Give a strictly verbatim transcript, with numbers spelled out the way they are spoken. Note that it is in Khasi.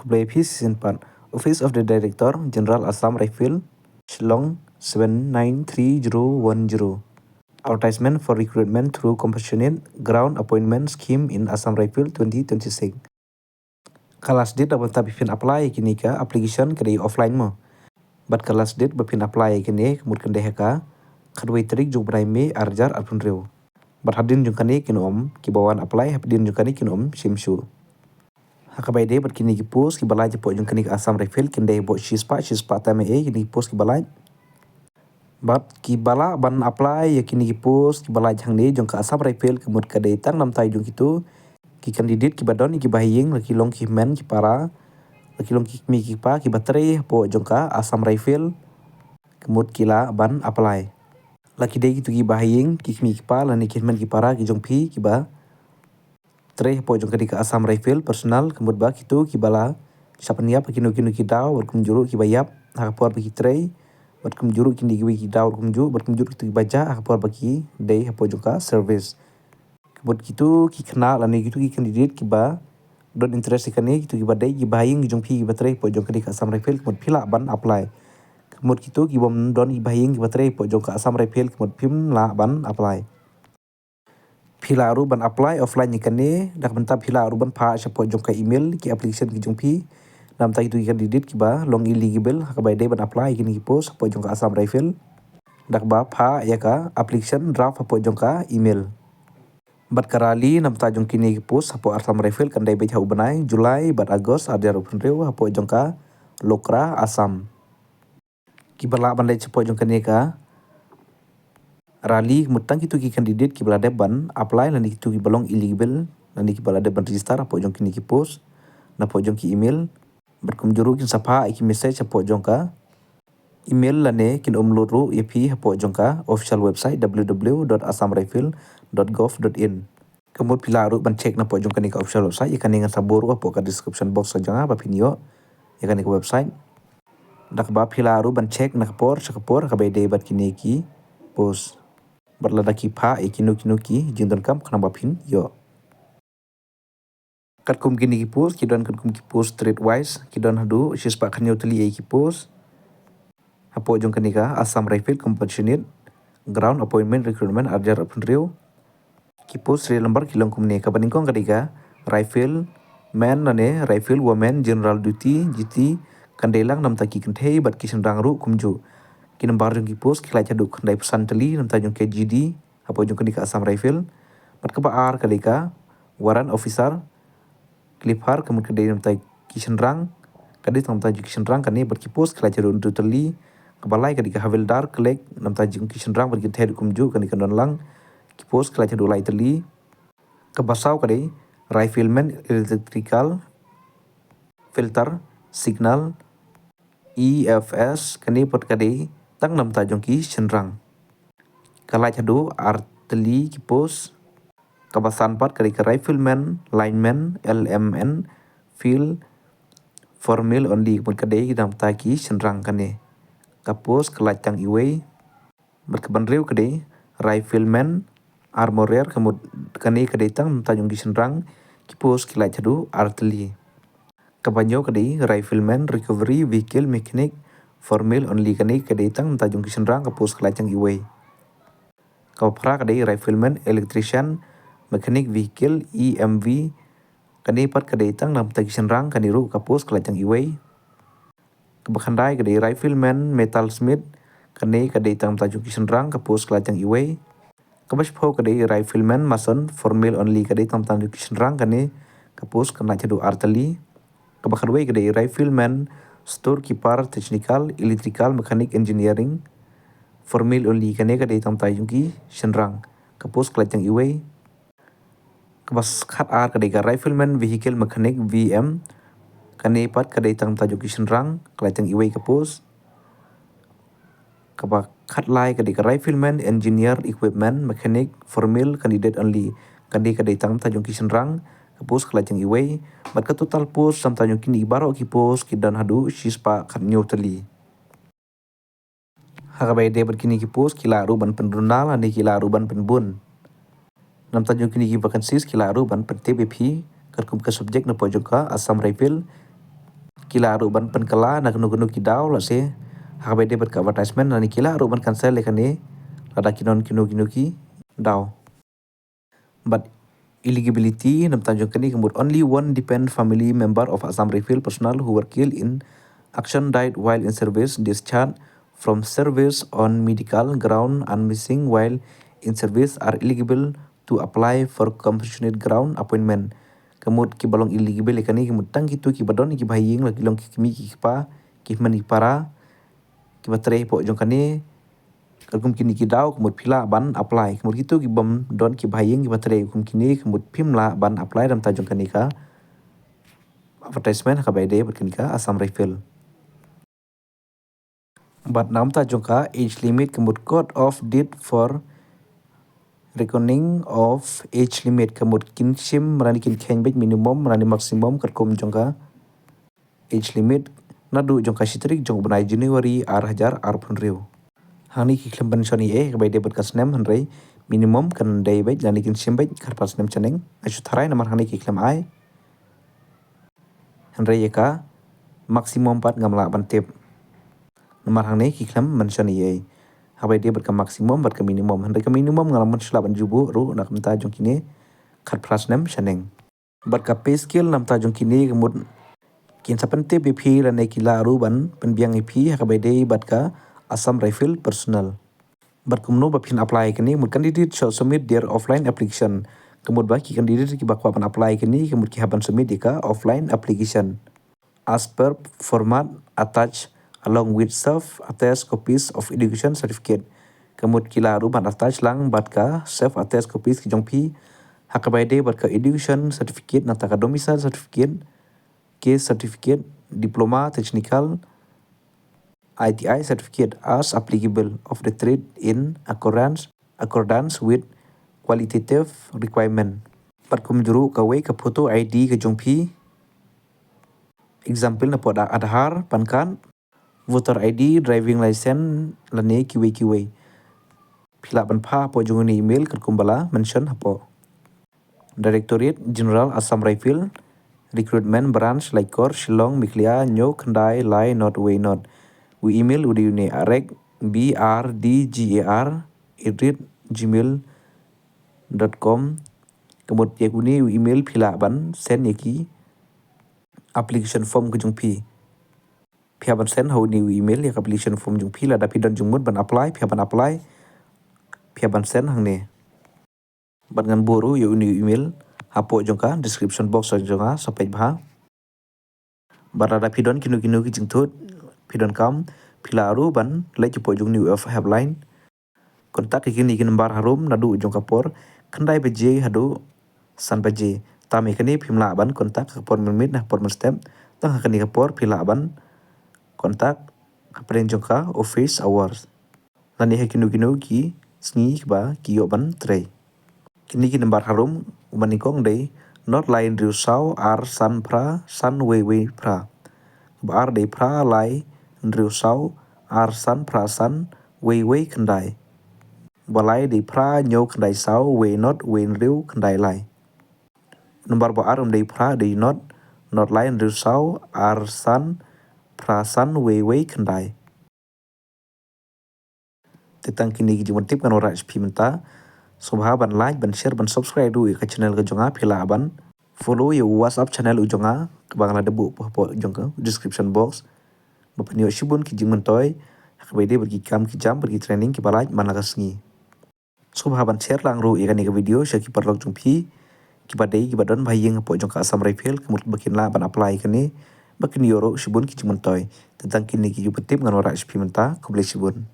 Khublei phi shisien pat. Office of the Director General, Assam Rifle, Shillong seven nine three zero one zero. Advertisement for recruitment through compassionate ground appointment scheme in Assam Rifle twenty twenty-six. Ka last date ba mynta ba phin apply ïa kine ka application ka dei offline mo. Bad ka last date ba phin apply ïa kine ka mut kan dei ha ka khatwei tarik jong u bnai May arhajar arphew hynriew. Bad hadien jong kane kin ym, kiba wan apply hadien jong kane kin ym shim shuh. Ha kaba ïadei bad kine ki post kiba lait hapoh jong kane ka Assam Rifle kin dei hapoh shispah, shispah tam eh kine ki post kiba lait. Bad kiba lah ban apply ïa kine ki post kiba lait hangne jong ka Assam Rifle ka mut ka dei tang namta jong kito ki candidate kiba don ïa ki bahaïing, la ki long ki hynmen ki para, la ki long ki kmie ki kpa kiba trei hapoh jong ka Assam Rifle, ka mut ki lah ban apply. La ki dei kito ki bahaïing, ki kmie ki kpa lane ki hynmen ki para ki jong phi kiba trei hapoh jong kane ka Assam Rifle personnel, ka mut ba kito kiba la shah pynïap ha kino kino ki daw, bad kumjuh ruh kiba ïap ha ka por ba ki trei, bad kumjuh ruh kine kiwei ki daw, bad kumjuh, bad kumjuh ruh kito kiba jah ha ka por ba ki dei hapoh jong ka service. Ka mut kito ki khynnah lane kito ki candidate kiba don interest ïa kane, kito kiba dei ki bahaïing ki jong phi kiba trei hapoh jong kane ka Assam Rifle, ka mut phi lah ban apply. Ka mut kito ki bym don ki bahaïing kiba trei hapoh jong ka Assam Rifle, ka mut phim lah ban apply. Phi lah ruh ban apply offline ïa kane, da ka bynta phi lah ruh ban phah shapoh jong ka email ki application ki jong phi. Namta kito ki candidate kiba long eligible ha kaba ïadei ban apply ïa kine ki post hapoh jong ka Assam Rifle, da kaba phah ïa ka application draft hapoh jong ka email. Bad ka rally namta jong kine ki post hapoh Assam Rifle kan dei beit ha u bnai July bad August arhajar arphew hynriew hapoh jong ka Lukra, Assam. Kiba lah ban leit shapoh jong kane ka rally ka mut tang kito ki candidate kiba la dep ban apply lane kito kiba long eligible lane kiba la dep ban register hapoh jong kine ki post, napoh jong ki email. Bad kumjuh ruh kin sa phah ïa ki message hapoh jong ka email lane kin ym load ruh ïa phi hapoh jong ka official website w w w dot assam rifle dot gov dot in. Ka mut phi lah ruh ban check napoh jong kane ka official website, ïa kane ngan sa buh ruh hapoh ka description box ka jong nga ba phin ïoh ïa kane ka website. Da kaba phi lah ruh ban check na ka por sha ka por ha kaba ïadei bad kine ki post. Bad lada ki phah ïa kino kino ki jingdonkam khnang ba phin ïoh. Katkum kine ki post ki don katkum ki post trade wise, ki don haduh shispah khathynñiew tylli ïa ki post. Hapoh jong kane ka Assam Rifle Compassionate Ground Appointment Recruitment arhajar arphew hynriew. Ki post serial number ki long kumne, kaba nyngkong ka dei ka Rifle Man lane Rifle Woman General Duty, G T, kan dei lang namta ki kynthei bad ki shynrang ruh kumjuh. Ki number jong ki post ki lait haduh khyndaiphew san tylli namta jong ka G D hapoh jong kane ka Assam Rifle. Bad kaba ar ka dei ka Warrant Officer Clipper, ka mut ka dei namta ki shynrang, ka dei tang namta jong ki shynrang kane, bad ki post ki lait haduh hynriew tylli. Kaba lai ka dei ka Havildar Clerk namta jong ki shynrang bad ki kynthei ruh kumjuh, kane kan don lang, ki post ki lait haduh lai tylli. Kaba saw ka dei Rifleman Electrical Filter Signal, E F S, kane pat ka dei tang namta jong ki shynrang. Ka lait haduh ar tylli ki post. Kaba san pat ka dei ka Rifleman Lineman, L M N, Field for Male Only, ka mut ka dei namta ki shynrang kane. Ka post ka lait tang iwei. Bad kaba hynriew ka dei Rifleman Armorer, ka mut kane ka dei tang namta jong ki shynrang, ki post ki lait haduh ar tylli. Kaba hynñiew ka dei Rifleman Recovery Vehicle Mechanic for Male Only, kane ka dei tang namta jong ki shynrang, ka post ka lait tang iwei. Kaba phra ka dei Rifleman Electrician Mechanic Vehicle, E M V, kane pat ka dei tang namta ki shynrang, kane ruh ka post ka lait tang iwei. Kaba khyndai ka dei Rifleman Metal Smith, kane ka dei tang namta jong ki shynrang, ka post ka lait tang iwei. Kaba shiphew ka dei Rifleman Mason for Male Only, ka dei tang namta jong ki shynrang, kane ka post ka lait haduh ar tylli. Kaba khatwei ka dei Rifleman Storekeeper Technical Electrical Mechanic Engineering for Male Only, kane ka dei tang namta jong ki shynrang, ka post ka lait tang iwei. Kaba khatar ka dei ka Rifleman Vehicle Mechanic, V M, kane pat ka dei tang namta jong ki shynrang, ka lait tang iwei ka post. Kaba khatlai ka dei ka Rifleman Engineer Equipment Mechanic for Male Candidate Only, kane ka dei tang namta jong ki shynrang, ka post ka lait tang iwei. Bad ka total post namta jong kine baroh ki post ki don haduh shispah khathynñiew tylli. Ha kaba ïadei bad kine ki post ki lah ruh ban pynduna lane ki lah ruh ban pynbun. Namta jong kine ki vacancies ki lah ruh ban pyntip ïa phi katkum ka subject napoh jong ka Assam Rifle. Ki lah ruh ban pynkylla na kano kano ki daw, lehse ha kaba ïadei bad ka advertisement, lane ki lah ruh ban cancel ïa kane lada ki don kino kino ki daw. Bad eligibility na bynta jong kane ka mut, only one dependent family member of Assam Rifle personnel who were killed in action, died while in service, discharged from service on medical ground and missing while in service are eligible to apply for compassionate ground appointment. Ka mut kiba long eligible ïa kane ka mut tang kito kiba don kiba ha ïing, la ki long ki kmie ki kpa, ki hynmen ki para kiba trei hapoh jong kane, katkum kine ki daw ka mut phi lah ban apply. Ka mut kito kibym don kiba ha ïing kiba trei kum kine, ka mut phim lah ban apply na bynta jong kane ka advertisement ha kaba ïadei bad kane ka Assam Rifle. Bad na bynta jong ka age limit, ka mut cut off date for reckoning of age limit, ka mut kin shim lane kin kheiñ beit minimum lane maximum katkum jong ka age limit naduh jong ka shi tarik jong u bnai January ar hajar arphew hynriew. Hangne ki khlem mention ei ei ha kaba ïadei bad ka snem, hynrei minimum kan dei beit lane kin shim beit khatphra snem shaneng. Nga shu tharai namar hangne ki khlem ai. Hynrei ïa ka maximum pat ngam lah ban tip namar hangne ki khlem mention ei ei ha kaba ïadei bad ka maximum bad ka minimum. Hynrei ka minimum nga la mon shu lah ban ju buh ruh na ka bynta jong kine khatphra snem shaneng. Bad ka pay scale na bynta jong kine ka mut kin sa pyntip ïa phi lane ki lah ruh ban pynbiang ïa phi ha kaba ïadei bad ka Assam Rifle personnel. Bad kumno ba phin apply kane, ka mut candidate should submit their offline application. Ka mut ba ki candidate kiba kwah ban apply kane, ka mut ki hap ban submit ïa ka offline application as per format attached along with self attest copies of education certificate. Ka mut ki lah ruh ban attach lang bad ka self attest copies ki jong phi ha kaba ïadei bad ka education certificate, nangta ka domicile certificate, caste certificate, diploma, technical, I T I certificate as applicable of the trade in accordance, accordance with qualitative requirement. Bad kumjuh ruh kawei ka photo I D ka jong phi. Example na pdeng Aadhaar, PAN card, voter I D, driving license lane kiwei kiwei. Phi lah ban phah hapoh jong une u email katkum ba la mention hapoh. Directorate General Assam Rifle, Recruitment Branch, Laitkor, Shillong, Meghalaya, hynñiew khyndai lai nod wei nod. U email u dei une, arek, B R D G A R at the rate gmail dot com. Ka mut ïa une u email phi lah ban send ïa ki application form ka jong phi. Phi hap ban send ha une u email ïa ka application form jong phi. Lada phi don jingmut ban apply, phi hap ban apply. Phi hap ban send hangne. Bad ngan buh ruh ïa une u email hapoh jong ka description box jong nga, sa peit bha. Bad lada phi don kino kino ki jingthut, phi donkam, phi lah ruh ban leit hapoh jong une u F helpline. Contact ïa kine ki number harum naduh jong ka por khyndai baje haduh san baje. Tang ïa kane phim lah ban contact ha ka por mynmiet ne ha ka por mynstep. Tang ha kane ka por phi lah ban contact hapdeng jong ka office hours lane ha kino kino ki sngi kiba ki ïoh ban trei. Kine ki number harum, uba nyngkong dei nod lai hynriew saw ar san phra san wei wei phra. Kaba ar dei phra lai hynriew saw ar san phra san wei wei khyndai. Ba lai dei phra hynñiew khyndai saw wei nod wei hynriew khyndai lai. Number ba ar um dei phra, dei nod, nod lai hynriew saw ar san phra san wei wei khyndai. Te tang kine ki jingmut tip ngan wanrah sha phi mynta. Sngewbha ban like, ban share, ban subscribe ruh ïa ka channel ka jong nga, phi lah ban follow ïa u WhatsApp channel u jong nga kaba nga la dep buh hapoh jong ka description box. Ba phin ïoh shibun ki jingmyntoi ha kaba ïadei bad ki kam ki jam bad ki training kiba lait man la ka sngi. Sngewbha ban share lang ruh ïa kane ka video sha ki paralok jong phi kiba dei kiba don ba ha ïing hapoh jong ka Assam Rifle, ka mut ba kin lah ban apply kane ba kin ïoh ruh shibun ki jingmyntoi. Te tang kine ki jingmut tip ngan wanrah sha phi mynta. Khublei shibun.